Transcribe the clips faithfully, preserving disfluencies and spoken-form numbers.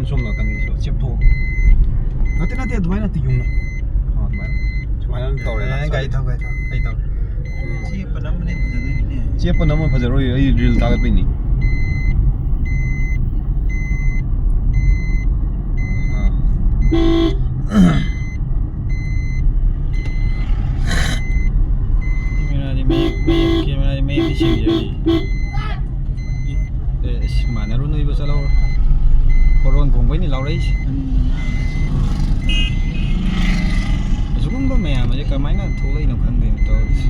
ꯁꯣꯝ ꯅꯥꯀꯟꯒꯤꯁꯨ ꯆꯦꯞꯊꯣꯛ꯫ ꯅꯠꯇꯦ, ꯅꯠꯇꯦ, ꯑꯗꯨꯃꯥꯏꯅ ꯅꯠꯇꯦ, ꯌꯨꯝꯅ꯫ ꯑꯥ, ꯑꯗꯨꯃꯥꯏꯅ꯫ ꯁꯨꯃꯥꯏꯅ ꯑꯗꯨꯝ ꯇꯧꯔꯦ, ꯑꯦ, ꯂꯥꯁ ꯒꯥꯔꯤ ꯑꯣꯏꯔꯦ꯫ ꯊꯧ, ꯒꯥꯔꯤ ꯊꯧ꯫ ꯒꯥꯔꯤ ꯊꯧ꯫ ꯎꯝ꯫ ꯆꯦꯞꯄ ꯅꯝꯕꯅ ꯍꯦꯟꯅ ꯐꯖꯗꯣꯏꯅꯤꯅꯦ꯫ ꯆꯦꯞꯄ ꯅꯝꯕ ꯐꯖꯔꯣꯏ, ꯑꯩ ꯔꯤꯜ ꯊꯥꯒꯠꯄꯩꯅꯤ꯫ ꯑꯥ꯫ ꯀꯦꯃꯦꯔꯥꯗꯤ ꯃꯌꯦꯛ, ꯃꯌꯦꯛ, ꯀꯦꯃꯦꯔꯥꯗꯤ ꯃꯌꯦꯛꯇꯤ ꯁꯦꯡꯖꯔꯤ꯫ ꯑꯦ, ꯑꯁ, ꯃꯥꯟꯅꯔꯨ ꯅꯣꯏꯕ ꯆꯠꯍꯧꯔꯣ꯫ ꯍꯣꯔꯣꯟ ꯈꯣꯡꯕꯩꯅꯤ ꯂꯥꯎꯔꯛꯏꯁꯦ꯫ ꯑꯁꯤꯒꯨꯝꯕ ꯃꯌꯥꯝ ꯑꯁꯦ ꯀꯃꯥꯏꯅ ꯊꯣꯛꯂꯛꯏꯅꯣ ꯈꯪꯗꯦꯅꯦ ꯇꯧꯔꯤꯁꯦ꯫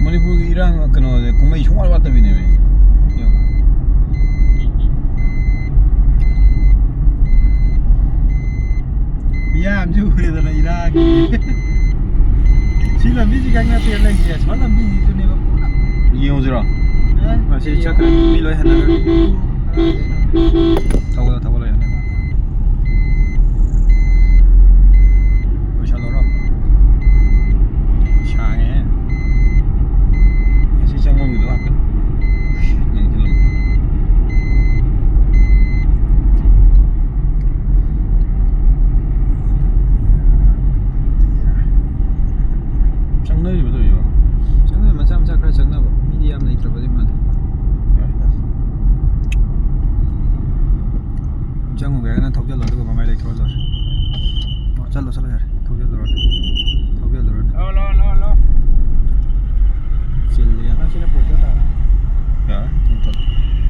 ꯃꯅꯤꯄꯨꯔꯒꯤ ꯏꯔꯥꯡ ꯀꯩꯅꯣꯁꯦ ꯀꯨꯝꯍꯩ ꯁꯨꯡꯋꯥꯠ ꯋꯥꯠꯇꯕꯤꯅꯦꯃꯤ꯫ ꯌꯦꯡꯉꯣ꯫ ꯃꯤꯌꯥꯝꯁꯦ ꯎꯔꯦꯗꯅ ꯏꯔꯥꯡꯒꯤ꯫ ꯁꯤ ꯂꯝꯕꯤꯁꯤ ꯈꯛ ꯅꯠꯇꯦ ꯂꯩꯁꯦ, ꯑꯁꯣꯝ ꯂꯝꯕꯤꯁꯤꯁꯨꯅꯦꯕ ꯄꯨꯂꯞ꯫ ꯌꯦꯡꯉꯨꯁꯤꯔꯣ? ꯑꯦ, ꯃꯁꯤ ꯆꯠꯈ꯭ꯔꯦ, ꯃꯤ ꯂꯣꯏ ꯍꯟꯅꯈ꯭ꯔꯦ꯫ ꯊꯧꯒꯠꯂꯣ, ꯊꯧꯒꯠꯂꯣ, ꯌꯥꯅꯤ꯫ ꯂꯣꯏꯁꯜꯂꯨꯔꯣ꯫ ꯁꯥꯡꯉꯦ꯫ ꯑꯁꯤ ꯆꯪꯐꯝꯒꯤꯗꯣ ꯍꯥꯏꯐꯦꯠ ꯅꯪꯁꯤꯜꯂꯝꯃꯣ꯫ ꯆꯪꯅꯔꯤꯕ ꯇꯧꯔꯤꯕ? ꯆꯪꯅꯔꯤ, ꯃꯆꯥ ꯃꯆꯥ ꯈꯔ ꯆꯪꯅꯕ꯫ ꯃꯤꯗꯤ ꯌꯥꯝ ꯂꯩꯇ꯭ꯔꯕꯗꯤ ꯃꯥꯜꯂꯦ꯫ ꯆꯪꯉꯨꯒꯦ ꯍꯥꯏꯔꯒꯅ ꯊꯧꯖꯤꯜꯂꯣ, ꯑꯗꯨꯒ ꯃꯃꯥꯏ ꯂꯩꯊꯣꯛꯍꯜꯂꯣ꯫ ꯑꯣ, ꯆꯠꯂꯣ, ꯆꯠꯂꯣ, ꯌꯥꯔꯦ꯫ ꯊꯧꯖꯤꯜꯂꯨꯔꯅꯨ꯫ ꯊꯧꯖꯤꯜꯂꯨꯔꯅꯨ꯫ ꯂꯥꯛꯑꯣ, ꯂꯥꯛꯑꯣ, ꯂꯥꯛꯑꯣ, ꯂꯥꯛꯑꯣ꯫ ꯆꯤꯜꯂꯦ ꯌꯥꯝ꯫ ꯅꯪ ꯁꯤꯅ ꯄꯨꯔꯛꯄ ꯇꯥꯔꯦ꯫ ꯌꯥꯔꯦ, ꯃꯨꯊꯠꯂꯣ꯫